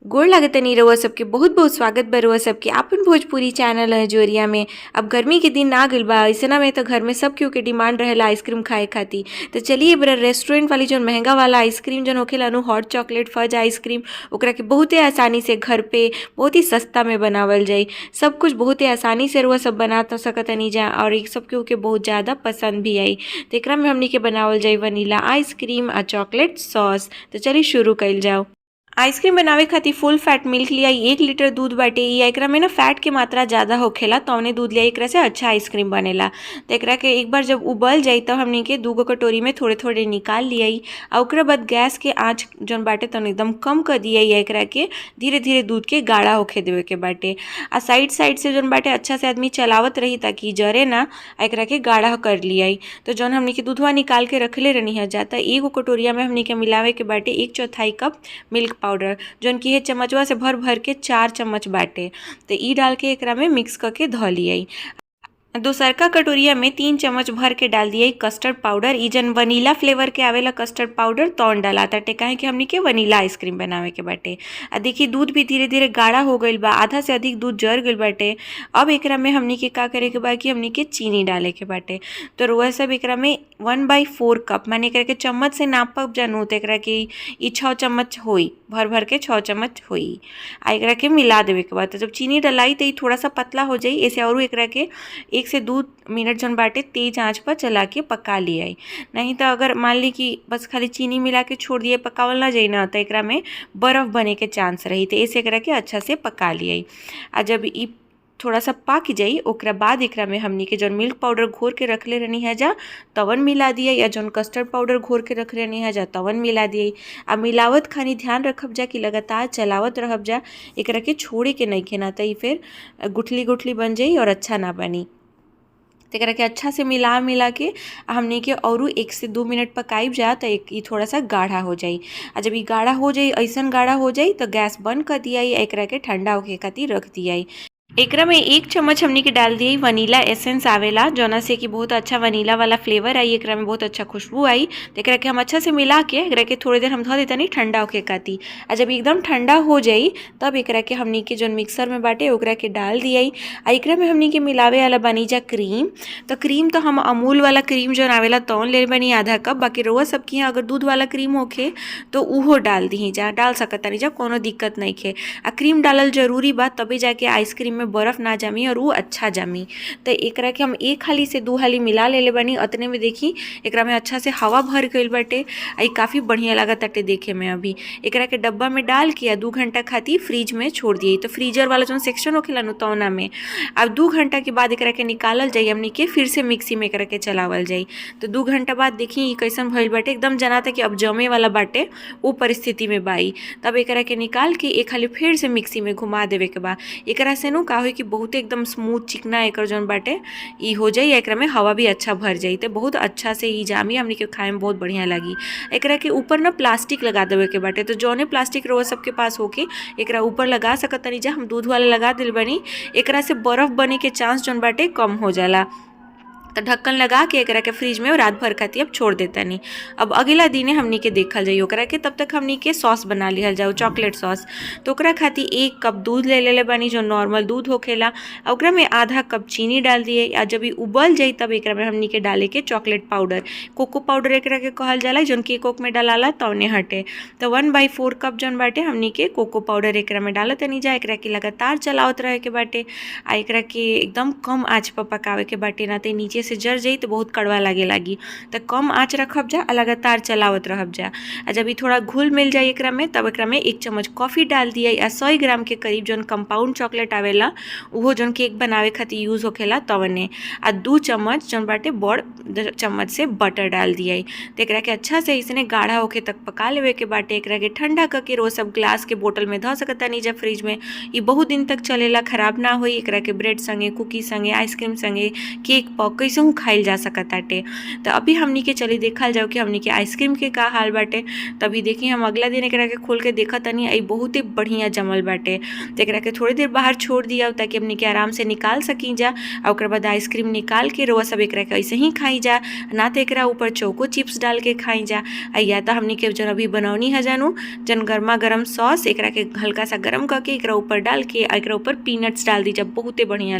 गोड़ लागतनी रउआ सबके बहुत बहुत स्वागत बा रउआ सबके आपन भोजपुरी चैनल हजोरिया में। अब गर्मी के दिन आ गइल बा, ऐसना में तो घर में सब केहू के डिमांड रहेला आइसक्रीम खाए खातिर। तो चलिए बरा रेस्टोरेंट वाली जौन महंगा वाला आइसक्रीम जौन होखेला नु हॉट चॉकलेट फज आइसक्रीम, ओकरा के बहुते आसानी से घर पे बहुत ही सस्ता में बनावल जाई। सब कुछ बहुत ही आसानी से रउआ सब बना तो सकतनी जा और एक सब केहू के बहुत ज़्यादा पसंद भी आई। तो एकरा में हमनी के बनावल जाई वनीला आइसक्रीम आ चॉकलेट सॉस। तो चलिए शुरू कइल जाओ। आइसक्रीम बनावे खातिर फुल फैट मिल्क लिया 1 लीटर दूध बाटे। ई एकरा में ना फैट के मात्रा ज़्यादा होखेला तौने दूध लिया, एकरा से अच्छा आइसक्रीम बनेला। तो एकरा के एक बार जब उबल जाई तब हमनी के 2 गो कटोरी में थोड़े थोड़े निकाल लियाई आ ओकरा बाद गैस के आँच जौन बाटे तौन एकदम कम कर दियाई। एकरा के धीरे धीरे दूध के गाढ़ा होखे देवे के बाटे आ साइड साइड से जौन बाटे अच्छा से आदमी चलावत रही ताकि जरे ना, आ एकरा के गाढ़ा कर लियाई। तो जौन हमनी के दूधवा निकाल के रखले रहनी है जाता एगो कटोरिया में हमनी के मिलावे के बाटे 1/4 कप मिल्क पाउडर, जौन की है चम्मचवा से भर भर के 4 चम्मच बाटे। तो ई डाल के एकरा में मिक्स करके धो लियाई। दोसरका कटोरिया में 3 चम्मच भर के डाल दिया कस्टर्ड पाउडर। ई जन वनीला फ्लेवर के आवेला कस्टर्ड पाउडर तौन डाला ताटे, काहे कि हमनी के वनीला आइसक्रीम बनावे के बाटे। आ देखी दूध भी धीरे धीरे गाढ़ा हो गइल बा, आधा से अधिक दूध जर गइल बाटे। अब एकरा में हमनी के का करे के बा कि हमनी के चीनी डाले के बाटे। तो रउआ सब एकरा में 1/4 कप माने एकरा के चम्मच से नापब जानू तो एकरा के ई 6 चम्मच होई, भर भर के 6 चम्मच होई। आ एकरा के मिला देवे के बाद तो जब चीनी डलाई तो ई थोड़ा सा पतला हो जाई, ऐसे और एकरा के 1 से 2 मिनट जौन बाटे तेज आंच पर चला के पका लियाई। नहीं तो अगर मान ली कि बस खाली चीनी मिला के छोड़ दिए पकावल ना जाई ना तो एकरा में बर्फ़ बने के चांस रही, तो ऐसे एकरा के अच्छा से पका लियाई। आ जब ई थोड़ा सा पाक जाई ओकरा बाद एकरा में हमनी के जौन मिल्क पाउडर घोर के रखले रहनी है जा तवन मिला दिया, या जौन कस्टर्ड पाउडर घोर के रखले रहनी है जा तवन मिला दिया। आ मिलावत खानी ध्यान रखब जा कि लगातार चलावत रहब जा, एकरा के छोड़े के नहीं खेना तो ई फिर गुठली गुठली बन जाई और अच्छा ना बनी। तो एकरा के अच्छा से मिला मिला के हमनी के औरू 1 से 2 मिनट पकाइब जा तो एक ई थोड़ा सा गाढ़ा हो जाई। आ जब ई गाढ़ा हो जाई, ऐसन गाढ़ा हो जाई तो गैस बंद कर दियाई, एकरा के ठंडा होके खातिर रख दियाई। एकरा में 1 चम्मच हमनी के डाल दिए वनीला एसेंस आवेला, जौना से कि बहुत अच्छा वनीला वाला फ्लेवर आई, एकरा में बहुत अच्छा खुशबू आई। तो एकरा के हम अच्छा से मिला के एकरा के थोड़ी देर हम धो देतनी ठंडा होके खातिर। आ जब एकदम ठंडा हो जाई तब एकरा के हमनी के जौन मिक्सर में बाटे ओकरा के डाल दियाई। आ एकरा में हमनी के मिलावे वाला बनी जा क्रीम। तो क्रीम तो हम अमूल वाला क्रीम जौन आवेला तौन ले बनी आधा कप, बाकी रउआ सबके यहाँ अगर दूध वाला क्रीम होखे तो उहो डाल दीही जा, डाल सकतानी जा, कोनो दिक्कत नहीं खे। आ क्रीम डालल जरूरी बा तबे जाके आइसक्रीम में बर्फ़ ना जमी और वो अच्छा जमी। तो एकरा के हम 1 हाली से 2 हाली मिला लेले बनी। अतने में देखी एकरा में अच्छा से हवा भर गइल बाटे आ काफ़ी बढ़िया लागत ताटे देखे में। अभी एकरा के डब्बा में डाल के आ 2 घंटा खातिर फ्रिज में छोड़ दिए। तो फ्रीजर वाला जौन सेक्शन होखेला नु तौना में अब 2 घंटा के बाद एकरा के निकालल जाई, हमनी के फिर से मिक्सी में एकरा के चलावल जाई। तो 2 घंटा बाद देखी ई कैसन भइल बाटे, एकदम जनाता कि अब जमे वाला बाटे वो परिस्थिति में बाई। तब एकरा के निकाल के एक हाली फिर से मिक्सी में घुमा देवे के बा। एकरा से नु का होई कि बहुत एकदम स्मूथ चिकना एकर जौन बाटे ई हो जाई, एकरा में हवा भी अच्छा भर जाई। तो बहुत अच्छा से ई जामी हमनी के खाए में बहुत बढ़िया लगी। एकरा के ऊपर ना प्लास्टिक लगा देवे के बाटे, तो जौने प्लास्टिक रउआ सबके पास होके एकरा ऊपर लगा सकतनी जा। हम दूध वाला लगा दिल बनी, एकरा से बर्फ़ बने के चांस जौन बाटे कम हो जाला। तो ढक्कन लगा के एकरा के फ्रिज में रात भर खातिर अब छोड़ देता नहीं। अब अगला दिने हमनी के देखल जाई ओकरा के, तब तक हमनी के सॉस बना लिहल जाओ, चॉकलेट सॉस। तो ओकरा खातिर 1 कप दूध ले लेले बानी जो नॉर्मल दूध होखेला, ओकरा में आधा कप चीनी डाल दिए। आ जब ई उबल जाई तब एकरा में हमनी के डाले के चॉकलेट पाउडर, कोको पाउडर एकरा के कहल जाला, जौन केक ओक में डालाला तौने हटे। तो 1/4 कप जौन बाटे हमनी के कोको पाउडर एकरा में डालत तनी जा। एकरा के लगातार चलावत रहे के बाटे आ एकरा के एकदम कम आँच पर पकावे के बाटे, ना तो नीचे से जर जाई तो बहुत कड़वा लागे लागी। तो कम आँच रखब जा आ लगातार चलावत रहब जा। आ जब ई थोड़ा घुल मिल जाई एकरा में तब एकरा में 1 चम्मच कॉफ़ी डाल दिया आ 100 ग्राम के करीब जौन कंपाउंड चॉकलेट आवेला उहो जौन केक बनावे खातिर यूज़ होखेला तवने, आ 2 चम्मच जौन बाटे बड़ चम्मच से बटर डाल दिया। तो एकरा के अच्छा से इसने गाढ़ा होके तक पका लेवे के बाटे। एकरा के ठंडा करके रोज सब ग्लास के बोतल में धऽ सकतानी जा फ्रिज में। ई बहुत दिन तक चलेला, खराब ना होई। एकरा के ब्रेड संगे, कुकी संगे, आइसक्रीम संगे, केक पर कैसहू खाइल जा सकताटे। तो अभी हमनी के चली देखल जाओ कि हमनी के आइसक्रीम के का हाल बाटे। तभी देखी हम अगला दिन एकरा के खोल के देखत तनी, ई बहुते बढ़िया जमल बाटे। तो एकरा के थोड़ी देर बाहर छोड़ दिया ताकि हमनी के आराम से निकाल सकी जा। और ओकरा बाद आइसक्रीम निकाल के रउआ सब एकरा के ऐसे ही खाई जा, ना तो एकरा ऊपर चोको चिप्स डाल के खाई जा। आ या तो हमनी के जौन अभी बनौनी है जानू जन गर्मा गर्म सॉस एकरा के हल्का सा गरम करके एकरा ऊपर डाल के एकरा ऊपर पीनट्स डाल दी जा, बहुते बढ़िया।